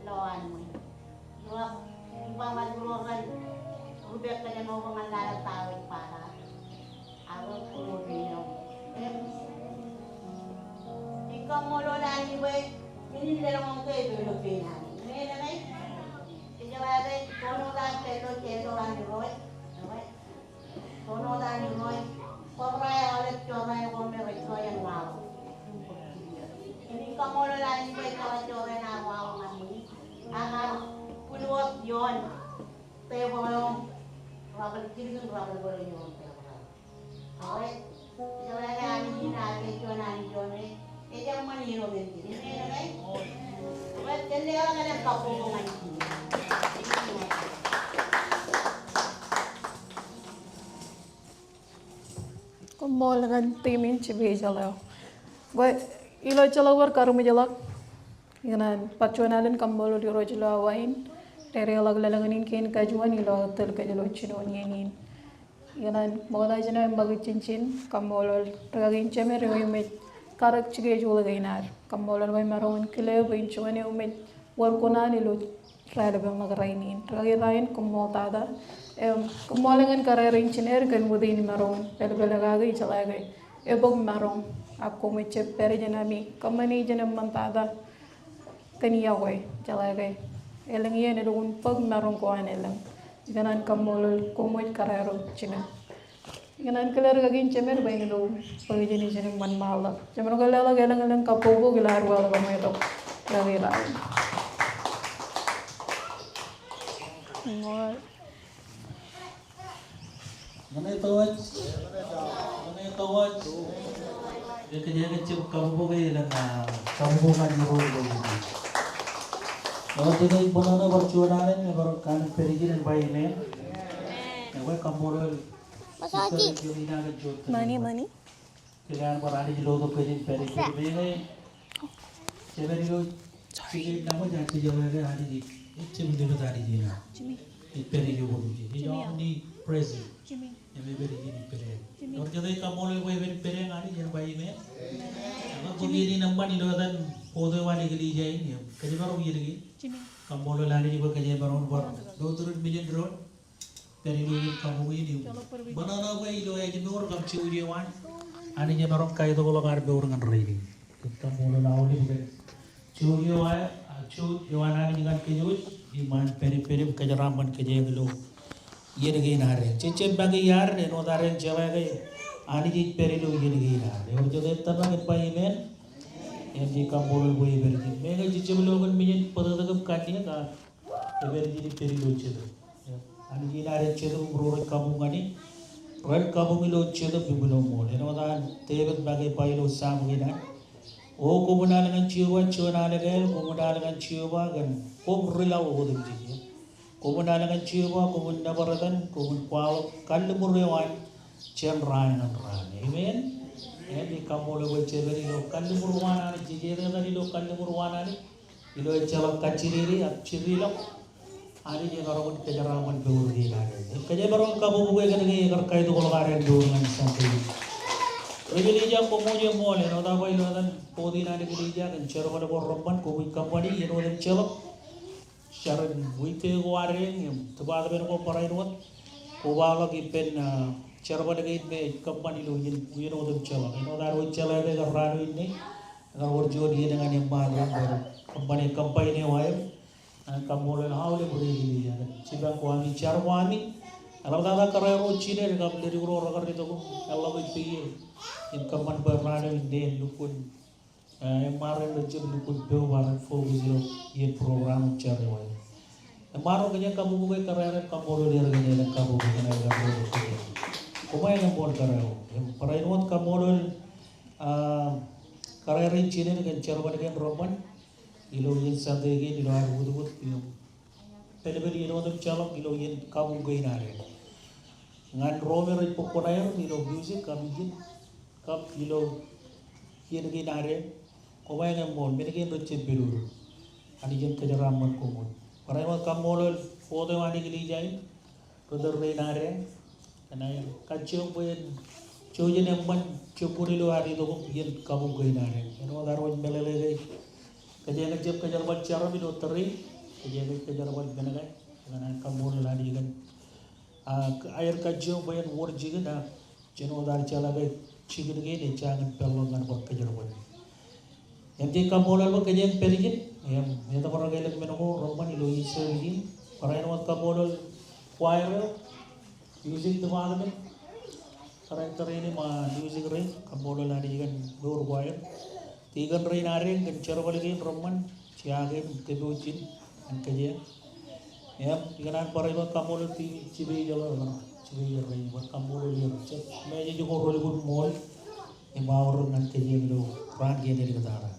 ilo an ṃōj. Ilo, iba ṃōj ro ren rūpek kōn ṃōk ñan lale ta eo ej bata. Ak eo, ij kaṃṃoolol Anij bwe men in lelọñ ke ej pād ilo pein Anij. Amen, amen. Ej jeḷā ke toon wōt aō pād ilo jeḷā an Irooj. Amen. Toon wōt an Irooj. Kōrā aolep jorrāān ko me rej jọteen waḷọk. Im ij kaṃṃoolol Anij bwe ej jeḷā jorrāān aō waḷọk ñan ṃwiin. Ak ear bwil wōt ioon tebōḷ eo im rabōḷ, jilkinḷọk rabōḷ ioon tebōḷ eo. Eo, ej jeḷā ke Anij in, ak ej juon Anij eo me ej eṃṃan iien otemjej. Amen, amen. Eo, jen leḷọk elōñ kabbokbok ñan Jisōs. Koṃṃool ñan team in Jipejeḷ eo. Bwe ilo ejjeḷọk bar karmejḷọk, ikōṇaan bar juon alen kaṃṃoolol Irooj ilo awa in, dedeḷọk lōḷñiin kein kajuon ilo aō tōl kōj ilo jinoin iien in. Ikōṇaan ṃokta jān aō ṃakūt jiljino, kaṃṃoolol rikaki in jemed eo im ej karōk schedule kein ad. Kaṃṃoolol bwe maroñ in kile bwe en juon eo im ej wōr kuṇaan ilo raelepen ḷọk rainin. Rikaki Ryan, koṃṃool tata. Im koṃṃool ñan kōrā ro engineer kōn wūtin maroñ in pālpāl kake, ijeḷā ke ebōk maroñ. Ak koṃij jab pād jān ami kōṃṃane jān eṃṃan tata kōn iọkwe, ijeḷā ke elōñ iien elukkuun bōk maroñ ko an elōñ. Ikōṇaan kaṃṃoolol koṃij kōrā ro jino. Ikōṇaan kile rikaki in jemed bwe en lo bōk jān ijin im wōnṃaanḷọk. Jemed ke leḷọk elōñ elōñ kabbokbok ilo ad waḷọk ṃweitok. Rikaki Ryan. Ñan eo tōwōj. Ñan eo tōwōj. Ekwe, ekwe, jab kabbokbok elōñ, ah, kabbokbok ñan Irooj ilo. Eo, today, bōlen eo bar juon alen, bar kain pād ijin im ba amen. Ekwe, kaṃṃoolol. Money, money. Kile an bar Anij lotok kōj in pād ijin. Meñe jepād ilo jikin nabōj, ak jejeḷā ke Anij ej jab lipet Anij in. Ej pād ilo kōj in. Ej omnipresent. Im ej pād ijin im pād eṇ. Ewōr jet ej kaṃṃoolol bwe ej pād eṇ Anij, en ba amen. Ak bōk iien in eṃṃan ilo etan board eo an eklejia in, im kōjparok iien kein. Kaṃṃoolol Anij bwe kōjparok bar lo tūrin million doon. Pād ilo iien kabuñ in im ṃōṇōṇō bwe ilo ājmour kab jouj eo an, Anij emaroñ kaitokḷọk ad mour ñan rainin. Kōm kaṃṃoolol aolep kōn jouj eo an, a, jouj eo an Anij ñan kōjwōj, im an pād im pād im kōjeraaṃṃan kōj ilo iien kein ad. Jej jab make iar, āinwōt ad jeḷā ke Anij ej pād ilo iien kein ad. Ewōr jet ej tōmak in ba amen. Im jej kaṃṃoolol bwe ej pād ijin. Meñe jej jab lo kōn mejān bōtōktōk im kanniōk, a, ej pād ijin im pād ilo Jetōb. Anij in ad ej Jetōb im ro rej kabuñ ñan e, ren kabuñ ilo Jetōb im ilo ṃool. Āinwōt an Devid make ba ilo Sam kein an, O koṃwin al ñan Jeova juon alen kāāl, koṃwin al ñan Jeova kōn koṃ ri laḷ otemjej. Koṃwin al ñan Jeova, koṃwin nōbar etan, koṃwin kwaḷọk kalliṃur eo an jān raan ñan raan. Amen. Im ij kaṃṃoolol bwe jepād ilo kalliṃur eo an Anij, jej etetal ilo kalliṃur eo an Anij. Ilo ejjeḷọk kajjidikdik ak jirilọk, Anij emaroñ in kōjeraaṃṃan mour kein ad. Im kōjparok im kabuñbuñ kōn ke ekar kaitokḷọk ad mour ñan Sunday. Eklejia, koṃ wōj eṃool, āinwōt aō ba ilo etan board in an eklejia kōn jerbal ko reṃṃan, koṃij kōṃṃani iien otemjeḷọk. Jar in week ko ad eñ im department ko barāinwōt, kobaḷọk ippān, ah, jerbal kein me ej kōṃṃan ilo iien, iien otemjeḷọk. Āinwōt ad wōj jeḷā ke kōn raan eo inne, ekar wōr juon iien ñan eṃṃaan eo, kōṃṃane combine eo aer. Ak kaṃṃoolol aolep ri eklejia kōn jipañ ko ami, jar ko ami. Eḷaptata kōrā ro jined kab ledik ro rekar itok im eḷḷọk ippāer in kōṃṃan bwe raan eo inne en lukkuun, eh, eṃṃaan ro rej jab lukkuun pok bwe ren focus ilo iien program jar eo aer. Eṃṃaan ro kōj kabuñbuñ kōrā ro, kaṃṃoolol er kōn elōñ kabuñbuñ kōn aer. Koṃ ej eṃṃool kōrā ro. Im barāinwōt kaṃṃoolol, ah, kōrā ro jined kōn jerbal kein reṃṃan. ilo iien Sunday kein ilo ad wūtwūt im pālpāl iien otemjeḷọk ilo iien kabuñ kein ad. Ñan ro me rej bōk kuṇaer ilo music kab ijin kab ilo iien kein ad, koṃeañ eṃṃool, men kein rej jab pād wōt. Anij en kōjeraaṃṃan koṃ wōt. Barāinwōt kaṃṃoolol board eo an eklejia in, ri tōl rein ad, kōn aer kajjioñ bwe en jouj im eṃṃan jibboñ ilo ad itok iien kabuñ kein ad. Āinwōt ad wōj meḷeḷe ke kōjeañ ej jab kōjerbal jeram ilo tōre, kōjeañ ej kōjerbal men ko, kōn an kaṃṃoolol Anij kōn, a, aer kajjioñ bwe en wōr jikin ak jen wōt ad jeḷā ke jikin kein ej jañin peḷḷọk ñan bar kōjerbal. Im jej kaṃṃoolol bwe kōjeañ pād ijin im etōprak elōñ men ko reṃṃan ilo iien service in. Barāinwōt kaṃṃoolol choir eo, music department, director in im, a, music rein, kaṃṃoolol Anij kōn mour choir. Deacon rein ad kōn jerbal kein reṃṃan, jea kein, kōpooj in ñan kōjeañ. Im ikōṇaan barāinwōt kaṃṃoolol team in jipeeḷọk, jipeeḷọk rein, bar kaṃṃoolol er. Jab message ko relukkuun ṃool im aorōk ñan kōjeañ ilo raan kein āliktata.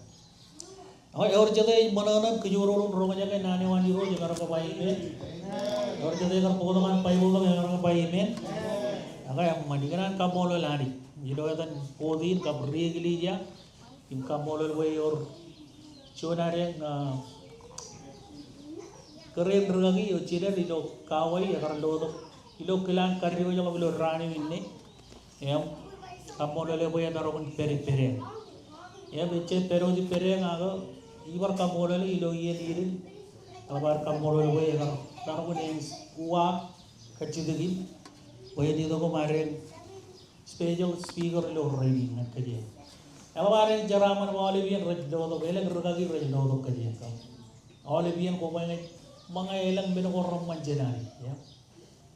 Ak ewōr jete ej ṃōṇōṇō im kōjro ro roñjake naan eo an Irooj, emaroñ ke ba amen? Ewōr jete ekar bōktok an Baibōḷ tok, emaroñ ke ba amen? Ak eṃṃan, ikōṇaan kaṃṃoolol Anij ilo etan board in kab ri eklejia, im kaṃṃoolol bwe ewōr juon ad eñ, a, kōrā in rikaki eo jined ilo Kauai ekar lotok ilo kilaan kadiwōjḷọk ilo raan eo inne. Im kaṃṃoolol e bwe emaroñ in pād ippādeañ. Im ejjab pād wōt ippādeañ ak ibar kaṃṃoolol e ilo iien in. Eḷap ad kaṃṃoolol e bwe ekar maroñ in uwaak kajjitōk in bwe en itok im ad eñ special speaker ilo rainin ñan kōjeañ. Eḷap ad eñ jeraaṃṃan im aolep iien rej lotok, elōñ rikaki rej lotok kōjeañ kab aolep iien koṃeañ ej ṃōñā elōñ men ko reṃṃan jān Anij, ia.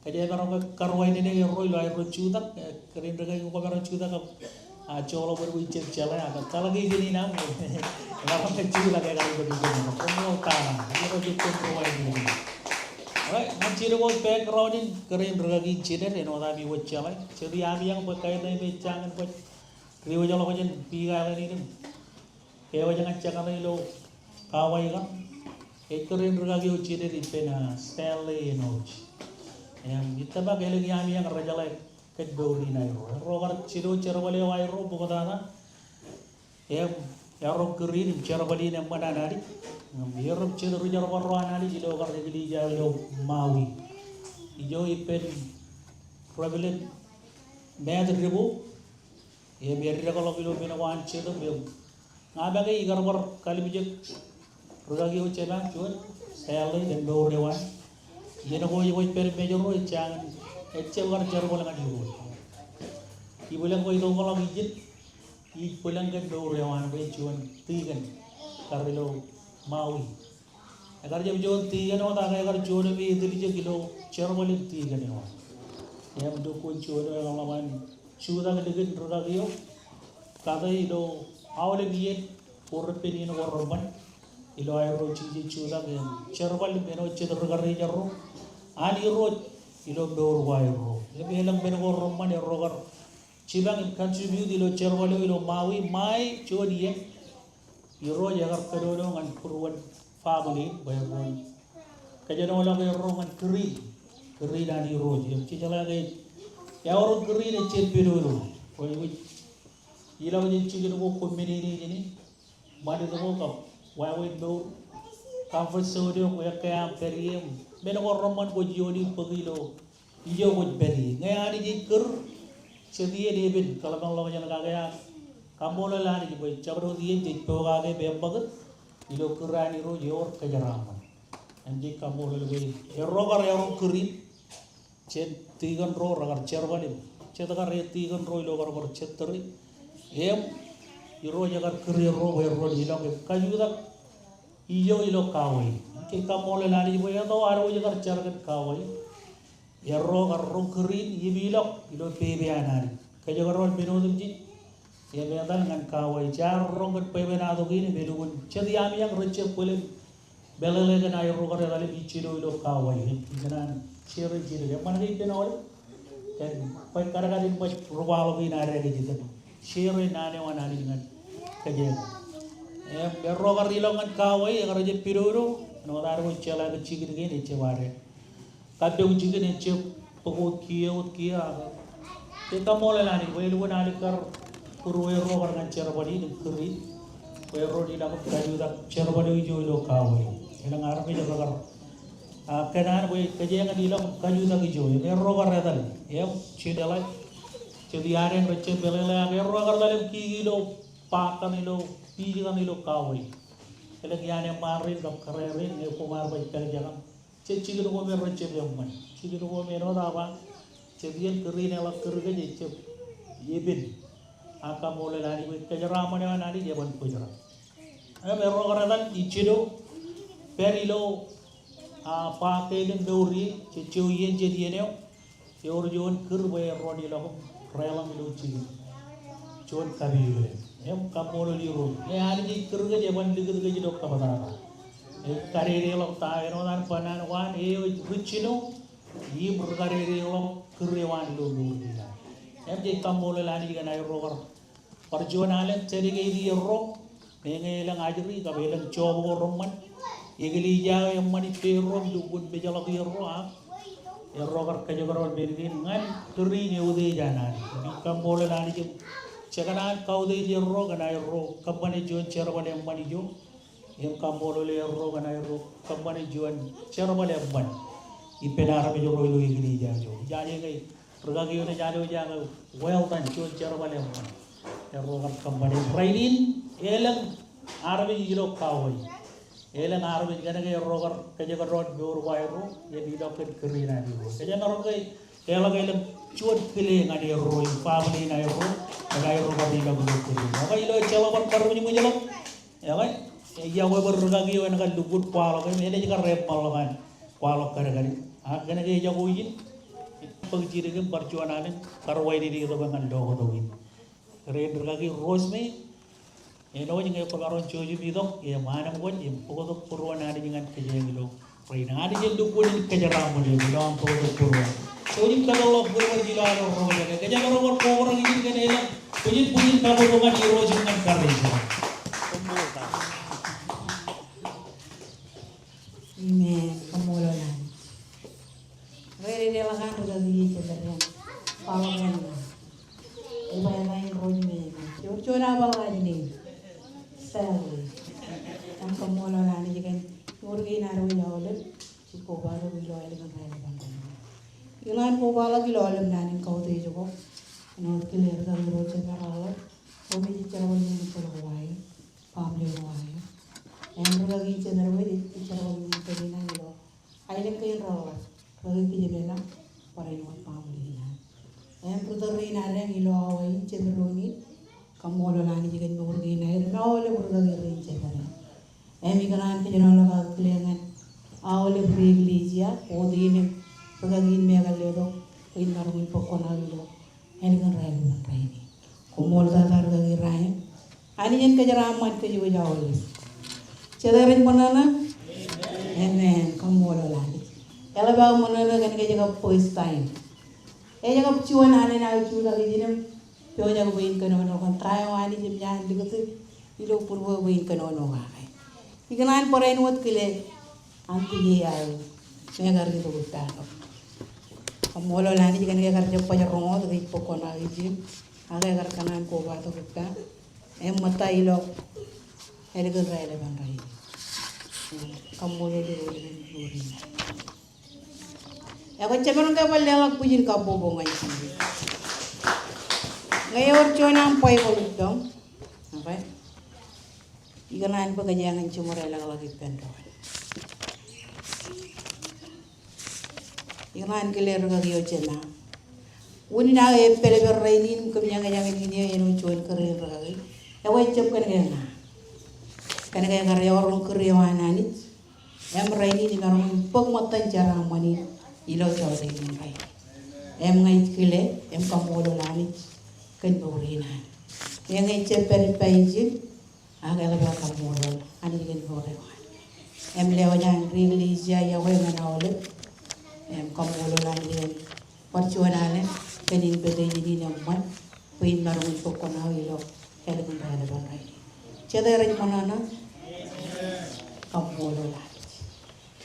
Kōjeañ emaroñ ke karuwainene erro ilo aerro jutak, e, kōrā in rikaki ko emaroñ jutak kab, a, joḷọk bwe ijjab jeḷā, ak jeḷā ke ijin in aṃ, emaroñ ke jutak ekar itok ijin in aṃ. Koṃṃool tata, emaroñ ke jutak. All right, ñan jidik wōt background in kōrā in rikaki in jined, āinwōt ami wōj jeḷā. Jet iaan iaan bwe kain ṇe me ej jañin bwe diwōjḷọk jān Big Island in im kewōj ñan jekane ilo Kauai kaṇ. Ej kōrā in rikaki eo jined ippān, a, Stanley Enoch. Im ij tōmak elōñ iaami eo rejeḷā kōn mour in aerro. Erro kar jino jerbal eo aerro ṃoktata. Im earoñ kūr in im jerbal in eṃṃan an Anij. Im erro jet ri jerbal ro an Anij ilo kar eklejia eo ilo Maui. Ijo ippān Reverend Matt Rebo. Im edekḷọk ilo men ko an Jetōb im ña make ikar bar kalimjek rikaki eo jemān juon, Stanley, kōn mour eo an. Iien ko ej kwōj pād mejro ejjañin, ejjab kar jerbal ñan Irooj. Ibwilañ kwōj itok ḷọk ijin, ij bwilañ kōn mour eo an bwe juon tikōn kar ilo Maui. Ekar jab juon tikōn wōt ak ekar juon eo me etiljek ilo jerbal in tikōn eo an. Im lukkuun juon eo eḷap an jutak likin rikaki eo kate ilo aolep iien ko reppen iien ko reṃṃan ilo aerro jeje jutak im jerbal im āinwōt jet ri karijin erro an Irooj ilo mour ko aerro. Im elōñ men ko reṃṃan erro kar jipañ im contribute ilo jerbal eo ilo Maui ṃae juon iien. Irooj ekar kōnono ñan būruon family bwe erro en kōjenolọk erro ñan kūr in, kūr in an Irooj. Im jejeḷā ke eaorōk kūr in ejjab pād ilo, bwe ewōr ilọk jān jikin ko, koṃṃenene jān e, ṃanit ko kab wāween mour, comfort zone eo, ekkā aṃ pād ie im men ko reṃṃan kwōj iioon in bōk ilo ijo kwōj pād ie. Ñe Anij ej kūr, jet iien epen kōḷmānḷọkjeṇ kake ak kaṃṃoolol Anij bwe jabdewōt iien jej pokake peṃṃakūt ilo kūr an Irooj ewōr kōjeraaṃṃan. Im jej kaṃṃoolol bwe erro kar eaorōk kūr in, jet tikōn ro rekar jerbal im jet kar ej tikōn ro ilo kar bar jet tōre. Im Irooj ekar kūr erro bwe erro en ilọk im kajutak ijo ilo Kauai. Jej kaṃṃoolol Anij bwe etto ad wōj kar jar kōn Kauai. Erro kar roñ kūr in im ilọk ilo pepe an Anij. Kōjekdọọn men otemjej im etal ñan Kauai. Jaar roñ kōn bwebwenato kein im elukkuun jet iaami eo rej jab bōlen meḷeḷe kōn aerro kar etal im ijjino ilo Kauai. Im ikōṇaan share jidik. Eṃṃan ke ippān aolep kōn bwe kadkadin ṃōj ri kwaḷọk in ad ej itōn share naan eo an Anij ñan kōjeañ. Im erro kar ilọk ñan kawōj, ekar jab pidodo, āinwōt ad wōj jeḷā ke jikin kein ejab ad kappok jikin, ejab bōk wōt kiiō, wōt kiiō, ak ej kaṃṃoolol Anij bwe elukkuun alikkar būruerro kar ñan jerbal in im kūr in bwe erro ilọk im kajutak jerbal eo ijo ilo kawōj. Elōñ armej rekar, a, kōṇaan bwe kōjeañ in ilọk im kajutak ijo im erro kar etal im jin eḷap, jet iadeañ rejjab meḷeḷe, ak erro kar ḷalem kiki ilo ba kaṇ ilo, pij kaṇ ilo kawōj. Elōñ iaan eṃṃaan rein kab kōrā rein ñe koṃ ar baj pād jekōm, jej jikin ko me rejjab eṃṃan. Jikin ko me āinwōt aō ba, jet iien kūr in eḷak kūr kōj ejjab epen. Ak kaṃṃoolol Anij bwe kōjeraaṃṃan eo an Anij eban kwōjeraaṃṃan. Im erro kar etal ijjino, pād ilo, a, ba kein im mour ie, jej jo iien jet iien eo, ewōr juon kūr bwe erro ilọk im reḷọñ ilo jikin. Juon kapijuknen. Im kaṃṃoolol Irooj. Ñe Anij ej kūr kōj eban likūt kōj ilo kabōtata. Ej kadedeḷọk ta āinwōt an ba naan ko an, eo ej ri jino im ri kadedeḷọk kūr eo an ilo mour kein. Im jej kaṃṃoolol Anij kōn aerro kar bar juon alen, jen keidi erro, meñe elōñ ajri kab elōñ job ko reṃṃan. Eklejia eo eṃṃan ippāerro im lukkuun mejeḷọk erro, ak erro kar kōjparok men kein ñan kūr in eutiej an Anij. Im ij kaṃṃoolol Anij im jekōṇaan kautiej erro kōn aerro kōṃṃane juon jerbal eṃṃan ijo. Im kaṃṃoolol erro kōn aerro kōṃṃane juon jerbal eṃṃan ippān armej ro ilo eklejia ijo. Ij aje ke rūkaki eo ej alwōj aō welcome juon jerbal eṃṃan. Erro kar kōṃṃane rainin, elōñ armej ilo kawōj. Elōñ armej kōnke erro kar kōjparok mour ko aerro im ilọk kōn kūr in an Irooj. Kōjparok ke eḷak elōñ juon kile ñan erro im family in aerro, ak aerro kar ilọk ilo kūr in. Ak ilo ejjeḷọk bar karūjmwōjḷọk, Eḷaññe, iọkwe bwe rūkaki eo en kar lukkuun kwaḷọk im enaaj kar eṃṃanḷọk an kwaḷọk kadkad. Ak kōnke ejako ijin, bōk jidik im bar juon alen kar wānōk itok ñan lotok in. Rein rūkaki Rosemary, āinwōt ñe kwō maroñ jouj im itok, eṃṃan im kwōj im bōktok būruon Anij ñan kōjeañ ilo Rainin Anij en lukkuun in kōjeraaṃṃan eok ilo aṃ bōktok būruon. Jouj im kōtḷọk būruon ilo aō ro jekōn. Kōjparok bwe kwō bōk ijin kōn elōñ bwijin, bwijin kabbokbok ñan Irooj im ñan karijin. Amen. Kaṃṃoolol Anij. Rej dedeḷọk an rūkaki eo ej jepdewōt. Kwaḷọk eṇ. Ebaebae in Rosemary. Ewōr juon aō ba last name. Sally. Im kaṃṃoolol Anij kōn mour kein ad wōj aolep. Jej kobatok ilo ālikin raelep an rainin. Ikōṇaan kobatok ilo aolep naan in kautiej ko. Āinwōt kile rūkaki ro jepdewōt. Koṃij jerbal iien ejjeḷọk wa e. Baaṃle ko wa e. Im rūkaki in jemedwōj ej jerbal iien ejjeḷọk ilo aelōñ kein reḷap, rūkaki Kijemela, barāinwōt baaṃle in an. Im ri tōl rein ad ilo awa in, jemdoon in, kaṃṃoolol Anij kōn mour kein aer im aolep rūkaki rein jemedwōj. Im ikōṇaan kōjenolọk aō kile ñan aolep ri eklejia, ot in im rūkaki in me kar letok, bwe in maroñ in bōk koṇaō ilo ālikin raelep an rainin. Koṃṃool tata rūkaki Ryan. Anij en kōjeraaṃṃan kōj wōj aolep. Jete rej ṃōṇōṇō? Amen. Kaṃṃoolol Anij. Eḷap aō ṃōṇōṇō kōnke ej kab first time. Ej kab juon alen aō jutak ijin im pojak bwe in kōnono kōn ta eo Anij eṃōj an likūt ilo būruō bwe in kōnono kake. Ikōṇaan barāinwōt kile Auntie Yao, me kar itok ippa. Kaṃṃoolol Anij kōnke ekar jab baj roñoul ke ej bōk koṇaō ijin, ak ekar kōṇaan kobatok ippa. Im ṃōtta ilo ālikin raelep an rainin. Kaṃṃoolol Irooj kōn mour in. Ekwe, jemaroñ ke bar leḷọk bwijin kabbokbok ñan Jisōs. Ñe ewōr juon aṃ Baibōḷ ippaṃ. Okay. Ikōṇaan bwe kōjeañ in jiṃor elōkḷọk ippān doon. Ikōṇaan kile rūkaki eo jema. Unin aō eppelpel rainin kōmjeañ ejañin in eo āinwōt juon kōrā in rūkaki. Ekwe ejjab kōnke ña. Kōnke ekar eọroñ kūr eo an Anij. Im rainin imaroñ in bōk ṃōttan jeraaṃṃan in ilo jọteen in rainin. Im ña ij kile, im kaṃṃoolol Anij kōn mour in an. Im ñe ij jab pād ippa ijin, ak eḷap aō kaṃṃoolol Anij kōn mour eo an. Im lewōj an ri eklejia iọkwe ñan aolep. Im kaṃṃoolol Anij kōn bar juon alen kōn invitation in eṃṃan bwe in maroñ in bōk koṇaō ilo ālikin raelep an rainin. Jete rej ṃōṇōṇō? Kaṃṃoolol Anij.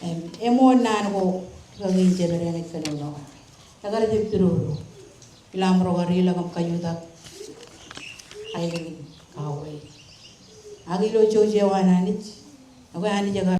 Im, eṃool naan ko ikōṇaan jemedān ej kōnono kake. Ekar jab pidodo ilo aṃro kar ilọk im kajutak aelōñ in kawōj. Ak ilo jouj eo an Anij, ekwe Anij ekar